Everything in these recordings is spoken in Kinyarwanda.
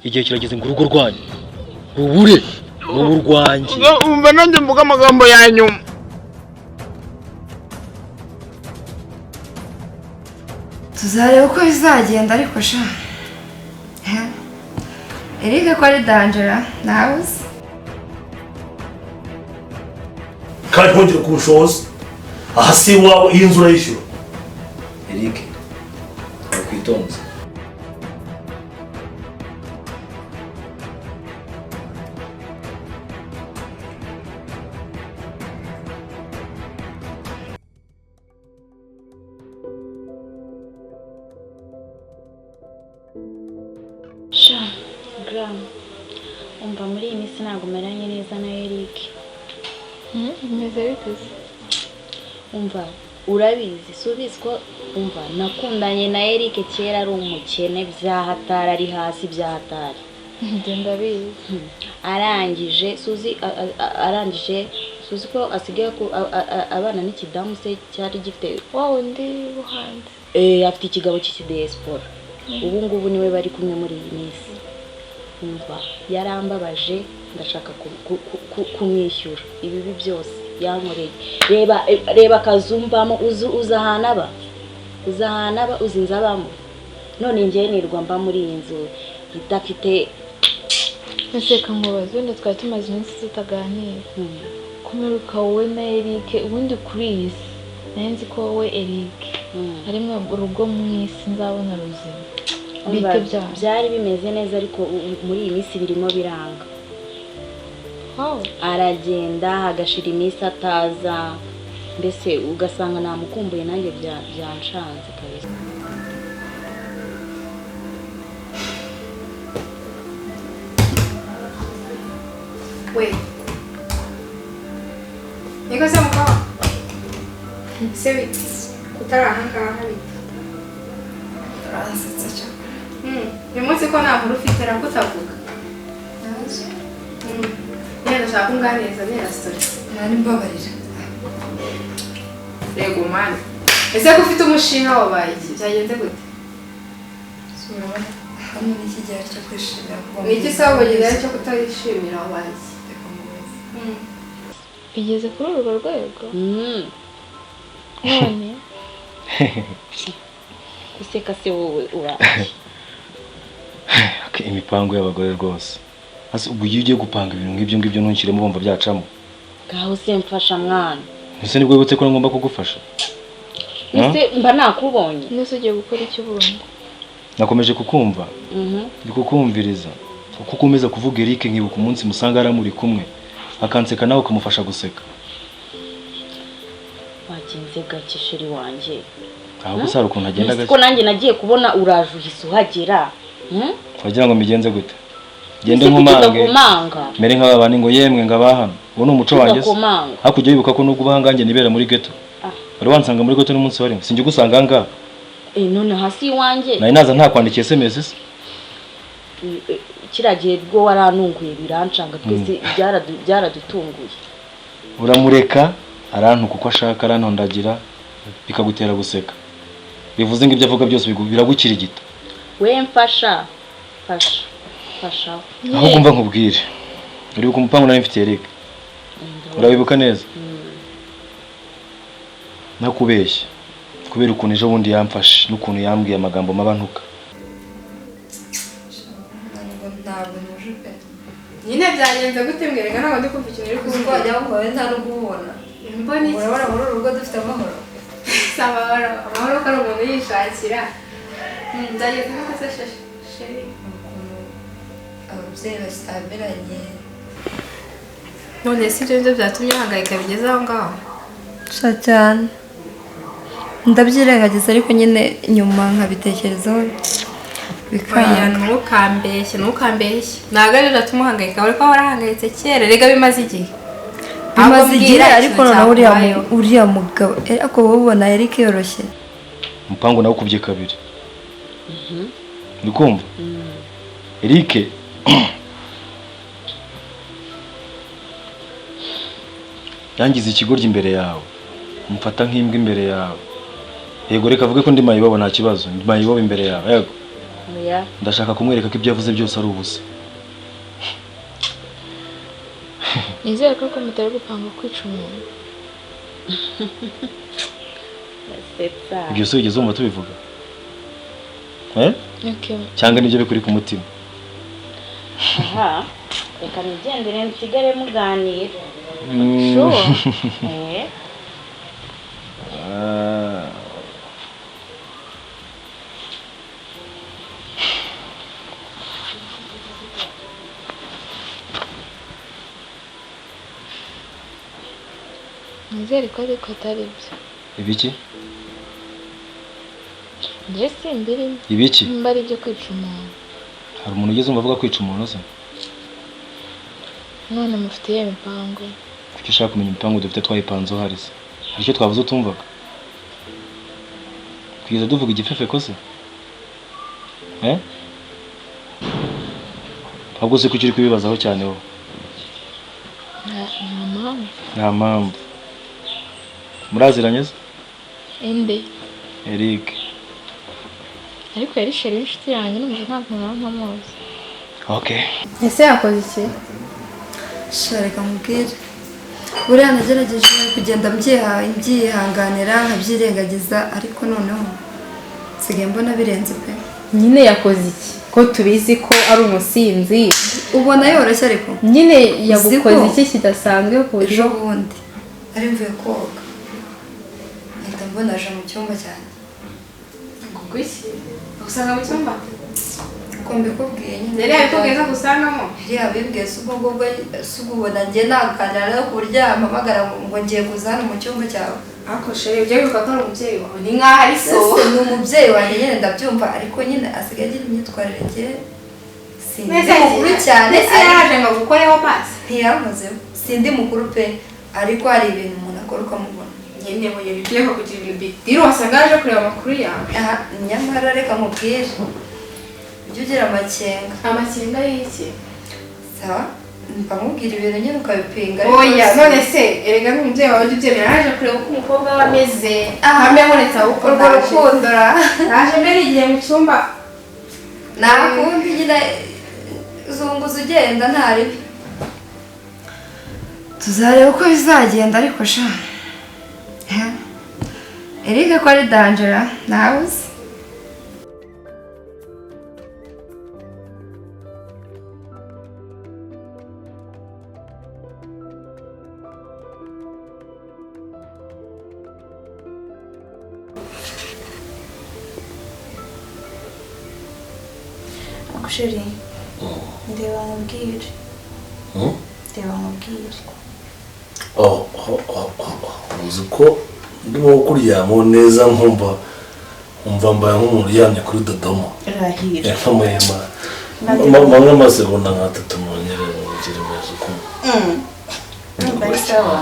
Igihe kirageze ngo urugo rwanyu rubure rubu rwanjye. Umva, nanjye mvuga amagambo ya nyuma. Tuzareba uko bizagenda, ariko sha, Eric ko ari danger, nawe uzi. Kandi ntongere kubushobozi aha si iwawe, iyi nzu urayishyura. Eric, wakwitonze. Sha Garamu, umva, muri iyi minsi ntabwo meranye neza na Eric. Bimeze bite se? Umva, urabizi, si ubizi ko, umva, nakundanye na Eric kera ari umukene byahatari, ari hasi byahatari. Njye ndabizi. Arangije suzi arangije suzi ko asigaye abana n'ikidamu se cyari gifite Wa wundi wo hanze? Eh, afite ikigabo cy'ikidiyesipora, ubu ngubu niwe bari kumwe muri iyi minsi. Umva, yarambabaje, ndashaka kumwishyura ibibi byose yankoreye. Reba, reba akazu mbamo, uzi ahantu aba, uzi ahantu aba, uzi inzu abamo. None njyewe nirwa mba muri iyi nzu idafite. Ese reka nkubaze, wenda twari tumaze iminsi tutaganira. Kumeruka wowe na Eric, ubundi kuri iyi si nari nzi ko wowe, Eric, ari mwe urugo mu isi nzabona ruzima. Umva, Bite byanyu? Byari bimeze neza, ariko muri iyi minsi birimo biranga. Wow. Aragenda hagashira iminsi ataza, mbese ugasanga namukumbuye, nanjye byanshanze kabisa. We, niko se mukaba se bite utari ahangaha, bite? Uransetsa cyane. Uyu munsi ko nta nkuru ufite, rakutavuga. Nyine ndashaka ko unganiriza nera story. Nari mbabarira. Yego mani, ese ko ufite umushinga, wabaye iki? Byagenze gute? Urabona hano ni iki gihe cyo kwishimira kuba Ni iki se ahubwo gihari cyo kutayishimira? Wabaye iki? Reka mubaze. Bigeze kuri urwo rwego none? Useka se wowe uraye? Okay, imipango y'abagore rwose. Ase ubwo iyo ugiye gupanga ibintu nk'ibyo ngibyo ntunshyiremo, bumva byacamo? Ngaho se mfasha, mwana. Ese nibwo wibutse ko ngomba kugufasha? Ese mba nakubonye? Nese ugiye gukora iki ubundi? Nakomeje kukumva, ndi kukumviriza uko ukomeza kuvuga Eric, nkibuka umunsi musanga yaramuri kumwe akanseka, nawe ukamufasha guseka. Wagenze gake, chéri wanjye. Ahubwo se hari ukuntu agenda Ko gake. nanjye nagiye kubona uraje, uhise uhagera. Wagira ngo mbigenze gute? Gende Ese kuki nkumange? udakomanga? Mere nk'aba bandi ngo yemwe ngo abahano? Uwo ni umuco wanjye se? Udakomanga. Hakurya wibuka ko nubwo ubahangange nibera muri ghetto. Ah. Wari wansanga muri ghetto n'umunsi warimo? Sinjye ugusanga aha ngaha. Eh, none hasi iwanjye. Nari naza ntakwandikiye SMS se? Kiriya gihe bwo warantunguye birancanga, twese byaradutunguye. Uramureka arantuka uko ashaka, arantondagira, bikagutera guseka, bivuze ngo ibyo avuga byose biragukirigita. We mfasha, mfasha, mfasha. Ahubwo umva nkubwire, uribuka umupangu nari mfitiye Eric? Urawibuka neza? Ntakubeshya, kubera ukuntu ejo bundi yamfashe n'ukuntu yambwiye amagambo mabi antuka. Ntabwo ntuje pe. Nyine byagenze gute? Mbwira, ntabwo ndi kumva ikintu uri Uzi ko kuvuga. wajya wumva nta n'ubwo ubona. Mbona iki? Urabona muri uru rugo dufite amahoro? Si amahoro, amahoro ko ari umuntu yishakira. Byagenze gute se, chéri? Ukuntu ababyeyi basabiranye. None si ibyo ngibyo byatumye uhangayika bigeze aho ngaho? Sha cyane, ndabyirengagiza, ariko nyine nyuma nkabitekerezaho Oya. bikanga. Ntukambeshye, ntukambeshye, ntabwo ari biratuma uhangayika, uri ko warahangayitse kera rega, bimaze igihe. Bimaze Ahubwo igihe, mbwira ariko ikintu noneho uriya cyakubayeho. Uriya mugabo, ariko wowe ubona Eric yoroshye? Umupangu nawe ukubye kabiri, uri kumva Eric yangize ikigoryi imbere yawe, umfata nk'imbwa imbere yawe. Yego, reka avuge ko ndi mayibobo, nta kibazo, ndi mayibobo imbere yawe, yego. Oya. Ndashaka kumwereka ko ibyo yavuze byose ari ubusa. Nizere ko mutari gupanga kwica umuntu. Ibyo se wigeze wumva tubivuga? Cyangwa nibyo bikuri ku mutima? Aha, reka nigendere nsigare muganira. Sure. Nizere ko ariko atari byo. Ibiki? Njye simbirimo. Ibiki? Nimba ari ibyo kwica umuntu. Hari umuntu ugeze umva avuga kwica umuntu se? None mufite iyihe mipango? Kuki ushaka kumenya imipango dufite twayipanze uhari se? Hari icyo twavuze utumvaga? Twigeze duvuga igifefeko se? Ahubwo se kuki uri kubibazaho cyane wowe? Nta mpamvu. Nta mpamvu. Muraziranye se? Inde? Eric. Ariko yari sheri w'inshuti yanjye numva ntabwo naba ntamuzi. Okay. Ese yakoze iki? Sha reka nkubwire. Buriya nagerageje kugenda mbyihanganira nkabyirengagiza ariko noneho nsigaye mbona birenze pe. Nyine yakoze iki? Ko tubizi ko ari umusinzi. Ubona yoroshye ariko. Nyine yagukoze iki kidasanzwe ku buryo ejo bundi ari mvuye koga. Mpita mbona aje mu cyumba cyanjye. Ngo iki? Agusanga mu cyumba? Uko mbikubwiye nyine. Yari yabikubwiye ko agusangamo? Yari yabibwiye si ubwo ngubwo si ubwo ubona njye naganira no ku buryo yampamagara ngo ngiye kuza hano mu cyumba cyawe. Ariko sheri ibyo wibuka ko ari umubyeyi wawe ni nk'aho ari so. Ni umubyeyi wanjye nyine ndabyumva ariko nyine asigaye agira imyitwarire njye sindi mukuru cyane. Ese yaraje ngo agukoreho maso? Ntiyankozeho. Sindi mukuru pe ariko hari ibintu umuntu akora ukamubona. Nyine buye bikwiye kugira ibintu big deal wasanga yaje kureba amakuru yawe. Aha nyamara reka nkubwire. Ujye ugira amakenga. Amakenga y'iki? Sawa, mba nkubwira ibintu nyine ukabipinga. Oya, none se erega n'umubyeyi wawe ujye ubyemera yaje kureba uko umukobwa we ameze. Aha mbonetse aho uko urwo rukundo ra. Naje mbere igihe mu cyumba. Nakundi nyine zunguza ugenda ntaribi. Tuzareba uko bizagenda ariko sha. Eric ko ari danger nawe uzi. Sheri, ndeba nkubwire. Ndeba nkubwire. Oh, uzi ko ndimo kuryamo neza nkumva umva mbaye nk'umuntu uryamye kuri Dodoma. Rahira. Nkamuhema. Mamwe amasegonda nka 3 mwongere mugire meza uko. Numva ari sawa.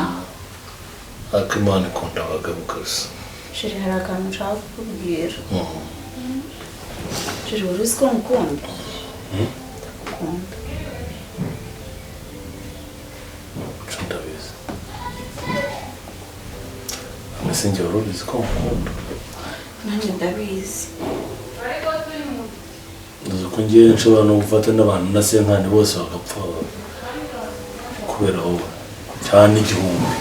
Ariko Imana ikunda abagabo kabisa. Sheri hari akantu nshaka kukubwira. Sheri wari uzi ko ngukunda? Ndagukunda. Ndabizi. Mbese njye wari ubizi ko ngukunda? Nanjye ndabizi. Uzi ko njye nshobora no gufata n'abantu na senkani bose bagapfa kubera wowe cyane igihumbi.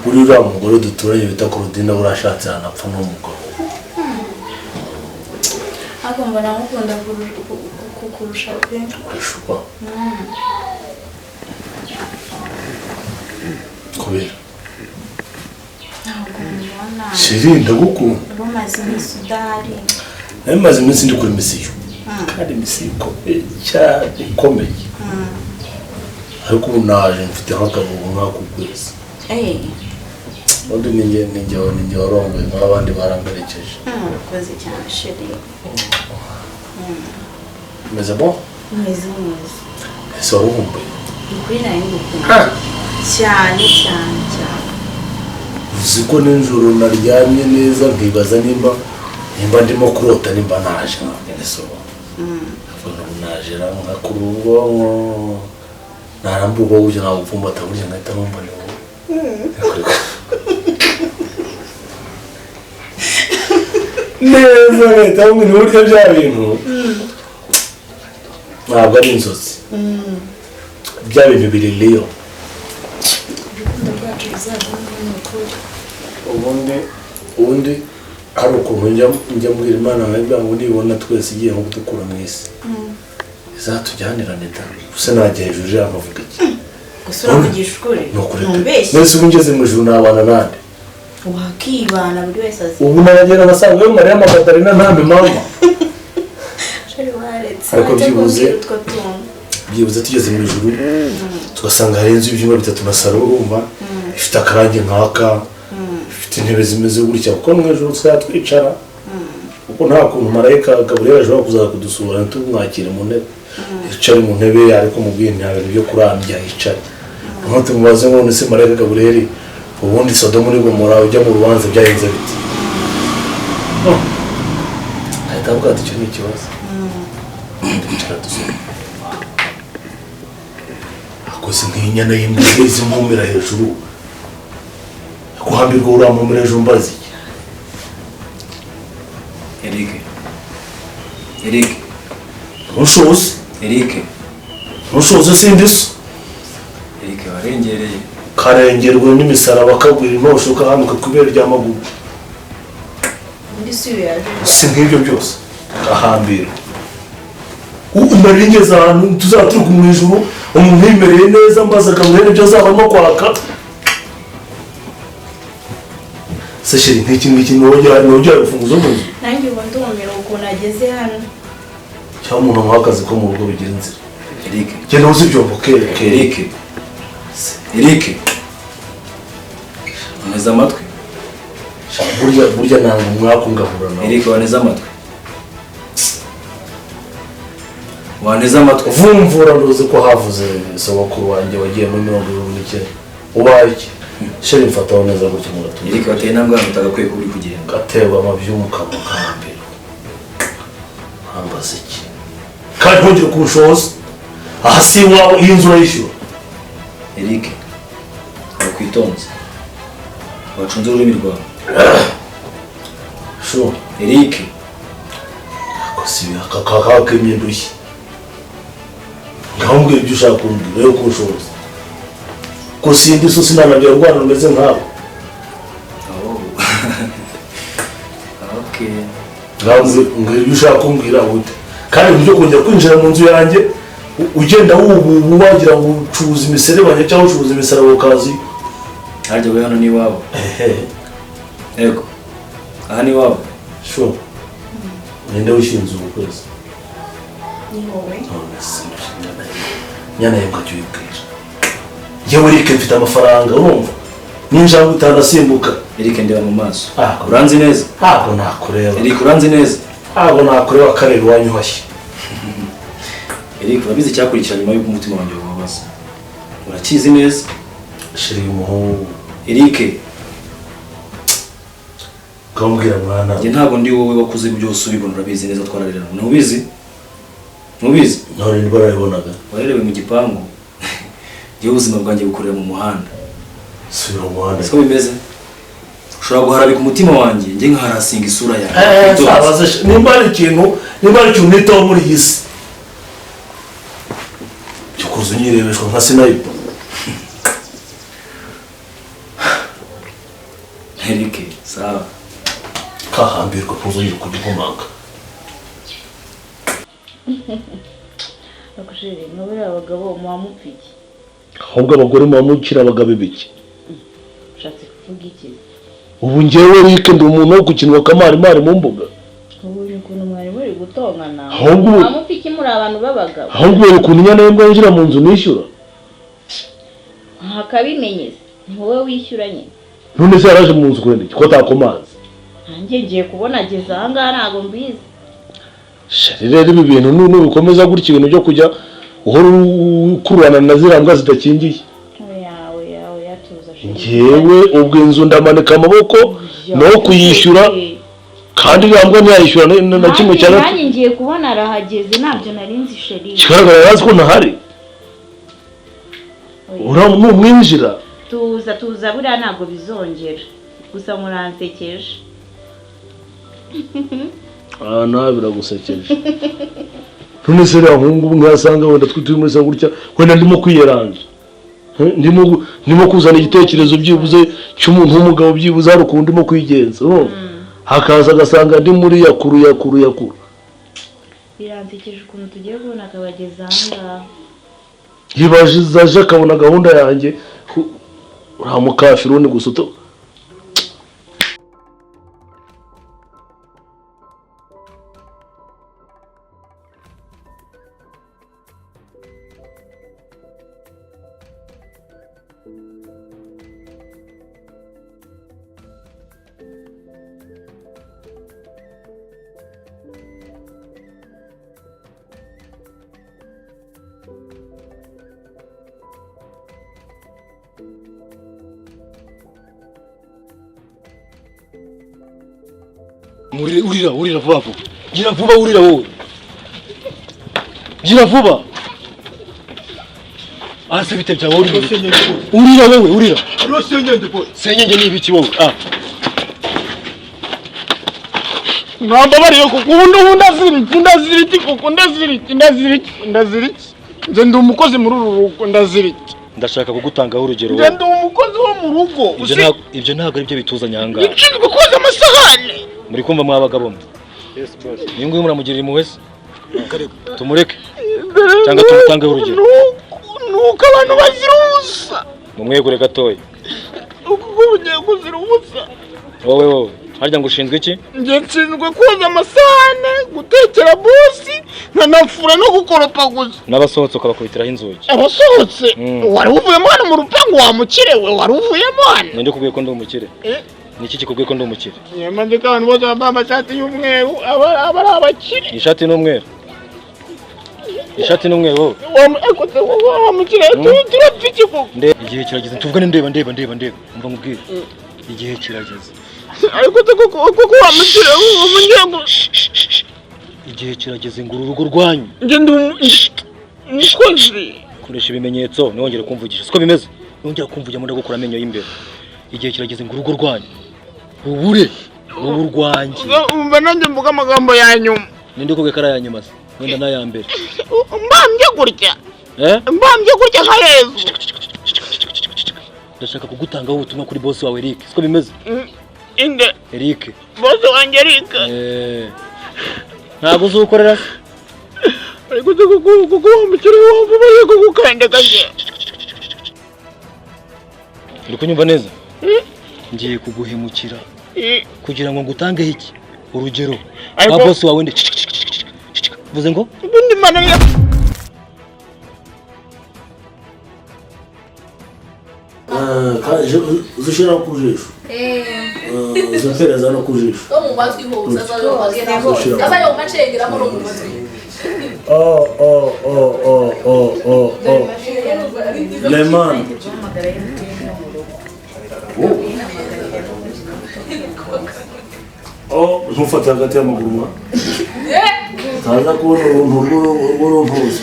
Buri uriya mugore duturanye bita Claudine burashatse yanapfa n'umugabo. Ariko mbona ngukunda kukurusha pe. Kurusha uko? Kubera? Ntabwo mbona. Sheri ndagukunda. Umaze iminsi udahari. Nari maze iminsi ndi kuri misiyo. Kandi misiyo ikomeye cyane ikomeye. Ariko ubu naje mfite nk'akaruhuko nk'ak'ukwezi. Ubundi ninjye warongoye nk'abandi baramperekeje. Urakoze cyane Sheri. Umeze bo? Umeze neza. Ese wari uhumbuye? Ni ukuri nari ngukunda. Cyane cyane cyane. Uzi ko nijoro naryamye neza nkibaza nimba ndimo kurota nimba naje nkabwira so. Ubu naje nkakura ubwonko narambuka burya nagupfumbata burya nkahita numva ni wowe. Neza nkahita mbwira uburyo bya bintu. Ntabwo ari inzozi, bya bintu biri real. Urukundo rwacu ruzagumaho, ni ukuri. Ubundi hari ukuntu njya mbwira Imana nkavuga ngo nibona twese igiye nko kudukura mu isi, izatujyanirane da. Gusa najya hejuru ijambo avuga iki? Gusa uravugisha ukuri? Ni ukuri pe. Ntumbeshye. Mwese ubu ngeze mu ijuru nabana nande? Wakibana, buri wese azi. Ubu nagera ngasanga yo Mariya Magadarena ntambe mama. Chéri, waretse Ariko wajya byibuze- kumbwira utwo tuntu. Byibuze tugeze mu ijuru tugasanga hari inzu y'ibyumba bitatu na salo, urumva, ifite akarangi nk'aka, ifite intebe zimeze gutya, kuko mu ijuru tuzajya twicara, kuko nta kuntu marayika Gaburiyeli ashobora kuza kudusura ntitumwakire mu ntebe. Yicare mu ntebe, ariko mubwiye nta bintu byo kurambya, yicare. Noneho tumubaze ngo: "None se marayika Gaburiyeli, ubundi Sodomu n'Gomora ujya mu rubanza byagenze bite?" Oh. Ahita avuga ati: "Icyo ni ikibazo." Twicara dusoma akoze nk'inyana y'imbwa zimpumira hejuru, guhambirwa urampumira hejuru, mbaza iki? Eric, Eric. Ntushoze. Eric. Ntushoze, sindi so. Eric, warengereye. Karengerwe n'imisaraba, kagwira intosho, kahanuka ku ibere rya maguru. Undi si uyu yaje? Si nk'ibyo byose, gahambira umarira ingeze ahantu tuzaba turi mu ijuru, umuntu yimereye neza, mbaza Gaburiyeli ibyo azaba arimo kwaka. Se chéri, nk'iki ngiki ni wowe urufunguzo mu nzu? Nanjye ubu ndumira ukuntu ageze hano. Cyangwa umuntu amuha akazi ko mu rugo bigira inzira. Eric. Genda uzi ibyombo kere kere. Eric, Eric, uneze amatwi. Burya nanga umwaku ngahura nawe. Eric, waneze amatwi, waneze amatwi. Vumvura, nduzi ko havuze sogokuru wanjye wagiye muri 79. Ubaye iki chéri? Mfataho neza gutya mu gatuza. Eric, wateye intambwe ahantu utagakwiye kuba uri kugenda. Gaterwa amaby'umukamo kambere, ntambaza iki kandi ntugire kunshoza. Aha si iwawe, iyi nzu urayishyura. Eric, wakwitonze, wacunze ururimi rwawe. Shu. Eric. Ako si aka k'imyenda ushye. Ngaho mbwira ibyo ushaka kumbwira yo kunshoza, ko sindi so, sinanabyara urwana rumeze nkawe. Oh. Okay. Ngaho mbwira ibyo ushaka kumbwira gute, kandi uburyo kongera kwinjira mu nzu yanjye ugenda wububu wagira ngo ucuruza imiserebanya cyangwa ucuruza imisaraba ukazi. Harya we hano ni iwabo? Yego, aha ni iwabo. Sho, ninde wishyuye inzu ubu kwezi? Ni wowe. None se nyana yembwa jya uyibwira. Yewe Eric, mfite amafaranga, urumva, n'injangwe itanasimbuka. Eric, ndeba mu maso. Ah, uranzi neza. Ntabwo nakureba. Eric, uranzi neza. Ntabwo nakureba, akareba iwanyu hashya. Eric, urabizi icyakurikira nyuma y'uko umutima wanjye wababaza, urakizi neza. Chéri, umuhungu. Eric. Ukambwira mwana. Njye ntabwo ndi wowe wakuze byose ubibona, urabizi neza, twararerana, ntubizi? Ntubizi? None nibwo narabibonaga. Warerewe mu gipangu, njyewe ubuzima bwanjye bukorera mu muhanda. Subira mu muhanda. Siko bimeze? Ushobora guharabika umutima wanjye, njye nkaharasinga isura yawe. Sabaze nimba hari ikintu nitaho muri iyi si cyo kuza unyirebeshwa nka sniper. Eric, sawa. Kahambirwa kuza yiruka inkomanga. Ariko chéri, nka buriya abagabo muba mupfa iki? Ahubwo abagore muba mukira abagabo ibiki? Ushatse kuvuga iki? Ubu njyewe Eric ndi umuntu wo gukinwa kamarimari mu mbuga? Ubonye ukuntu mwari muri gutongana? Ahubwo Muba mupfa iki muri abantu b'abagabo? Ahubwo ubonye ukuntu inyana y'imbwa yinjira mu nzu nishyura? Ntakabimenye se, ni wowe wishyura nyine. None se yaraje mu nzu kwenda iki ko atakomanze? Nanjye ngiye kubona ageze aha ngaha, ntabwo mbizi. Chéri, rero ibi bintu nubikomeza gutya, ibintu byo kujya uhora ukururana na ziriya mbwa zidakingiye. Oya, oya, oya, tuza chéri. Njyewe ubwo inzu ndamanika amaboko no kuyishyura, kandi iriya mbwa ntiyayishyura na kimwe cya gatatu. Nanjye ngiye kubona arahageze, ntabyo nari nzi chéri. Ikigaragara yari ko ntahari. Oya. Numwinjira. Tuza, tuza, buriya ntabwo bizongera, gusa muransekeje. Aha nawe biragusekeje. None se rero nk'ubu nkasanga wenda turi muri gutya, wenda ndimo kwiyeranja, ndimo kuzana igitekerezo byibuze cy'umuntu w'umugabo, byibuze hari ukuntu ndimo kwigenza, hakaza agasanga ndi muri yakuru yakuru yakuru. Biransekeje ukuntu tugiye kubona akabageza aha ngaha. Yibaje aje akabona gahunda yanjye, uriya mukafiruni gusa uto. Urira urira vuba vuba, gira vuba, urira wowe, gira vuba. Ase bite byawe, urira urira wowe, urira senyenge ni ibiki wowe? Ah, mwambabariye kuko ubundi ndaziriki ndaziriki kuko ndaziriki ndaziriki ndaziriki. Nje ndi umukozi muri uru rugo, ndaziriki. Ndashaka kugutangaho urugero. Nje ndi umukozi wo mu rugo. Ibyo ntabwo ari byo bituzanye aha ngaha. Nshinzwe koza amasahani. Muri kumva mwabagabo mwe? Yes boss. Niyo nguyu muramugirira impuhwe se? Tumureke cyangwa tumutangeho urugero? Nuko abantu bazira ubusa. Mumwegure gatoya. Uko ugiye kuzira ubusa. Wowe wowe, harya ngo ushinzwe iki? Nje nshinzwe koza amasahani, gutekera bosi, nkanafura no gukoropa gusa. N'abasohotse ukabakubitiraho inzugi. Abasohotse? Wari uvuyemo hano mu rupangu wa mukire we, wari uvuyemo hano. Ninde kubwiye ko ndi umukire? Niki kikubwiye ko ndi umukire? Nyamaze ko abantu bose bambaye amashati y'umweru aba ari abakire. Ishati n'umweru. Ishati n'umweru wowe. Wa mukire turapfa iki koko? Igihe kirageze tuvugane, ndeba ndeba ndeba ndeba. Umva nkubwire. Igihe kirageze. Ariko koko koko wa mukire umunyengo. Igihe kirageze ngo urugo rwanyu. Nje ndi umukozi. Koresha ibimenyetso nongere kumvugisha. Siko bimeze? Nongera kumvugira mu ndagukura amenyo y'imbere. Igihe kirageze ngo urugo rwanyu rubure rubu rwanjye. Umva nanjye mvuga amagambo ya nyuma. Ninde kubwiye ko ari aya nyuma se? Wenda n'aya mbere. Mbambye gutya. Mbambye gutya nka Yezu. Ndashaka kugutangaho ubutumwa kuri boss wawe Eric. Siko bimeze? Inde. Eric. Boss wanjye Eric. Ntabwo uzukorera se? Ariko kuko wamukire wambaye kugukandika nge. Uri kunyumva neza? Ngiye kuguhemukira kugira ngo ngutangeho iki? Urugero. Ba boss wawe nde? Vuze ngo? Ubundi mana ya Uzushira ku jisho. Uzupereza no ku jisho. No mu matwi hose azayo macengeramo no mu matwi. Oh oh oh oh oh oh oh. Lemon. Oh, ntufate hagati y'amaguru ma. Ntaza kubona uruntu rw'uruntuzi.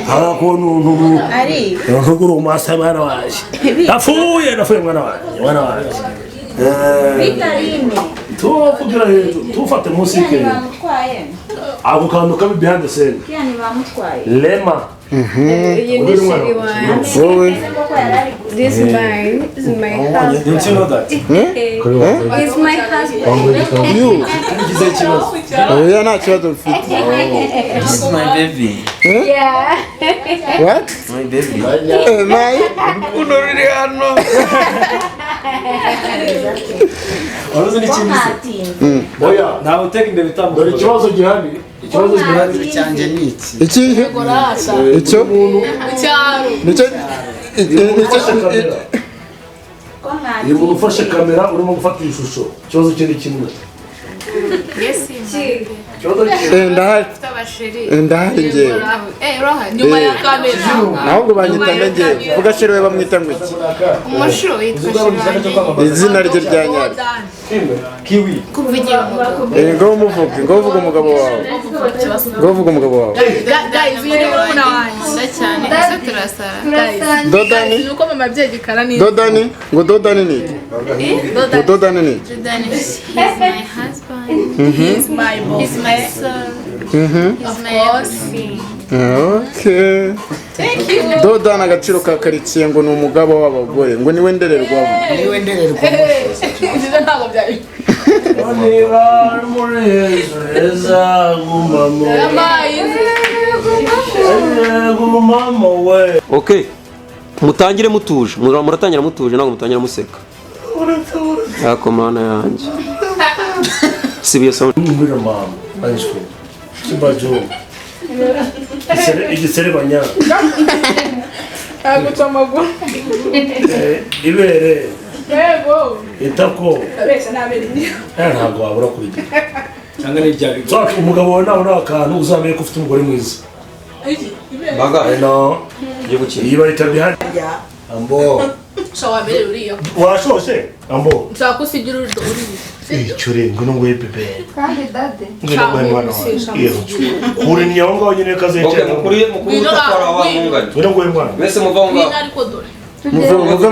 Ntaza kubona uruntu rw'urumasa mwana waje. Napfuye, napfuye mwana waje, mwana waje. Vitarine. Tuvugira hejuru, tufate munsi y'ikirenge. Ako kantu kabi behind the scene. Yani bamutwaye. Lema. Wowe. This man is my husband. Don't you know that? He's my husband. You. Oya nta kibazo mfite. This is my baby. Yeah. What? My baby. My? Urukundo ruri hano. Waruzi n'ikindi se? Oya, ntawe uteka imbere utambuka. Dore ikibazo gihari. Ikibazo gihari cyanjye ni iki? Iki? Icyo? Icyaro. Nicyo. Iyo umuntu ufashe kamera urimo gufata ishusho, ikibazo cye ni kimwe. Ndahari. Ndahari njyewe. Nyuma ya kamera. Ahubwo banyita njyewe. Vuga sheri we bamwita ngo iki? Umushu yitwa Shirani. Izina rye rya nyaryo. Kiwi. Kuvugira umugabo. Ngo umuvuge, ngo uvuge umugabo wawe. Ngo uvuge umugabo wawe. Guys, uyu ni murumuna wanjye. Cyane. Ese turasara. Dodani. Nuko mama abyegekana neza. Dodani, ngo Dodani ni iki? Ngo Dodani ni iki? Dodani, he's my husband. He's my boss. He's my son. Of course. Okay. Thank you. Dodani agaciro ka karitsiye ngo ni umugabo w'abagore ngo niwe ndererwamo. Niwe ndererwamo. Ibyo ntabwo byari. Niba muri heza gumamo. Gumamo we. Okay. Mutangire mutuje. Muratangira mutuje ntabwo mutangira museka. Yako mana yanjye. Sibiye sound. Ngwino mama. Anjwe. Kibajo. Igiserebanya. Aguca amaguru. Ibere. Yego. Itako. Abeshya ntabere. Ntabwo wabura kubigira. Cyangwa ni ibya bigo. Umugabo wawe nabona akantu uzamenye ko ufite umugore mwiza. Baga. No. Iyi bayita bihari. Ambo. Shawabere uriya. Washoshe? Ambo. Nshaka ko usigira uriya. Icure ngwino nguhe bebe. Kandi dade. Ngwino nguhe mwana wawe. Kure ni aho ngaho nyine kaze Okay, mukuri mukuri utatwara wa mungani. Ngwino nguhe mwana. Mwese muva aho ngaho. Ngwino ariko dore. Muve muve.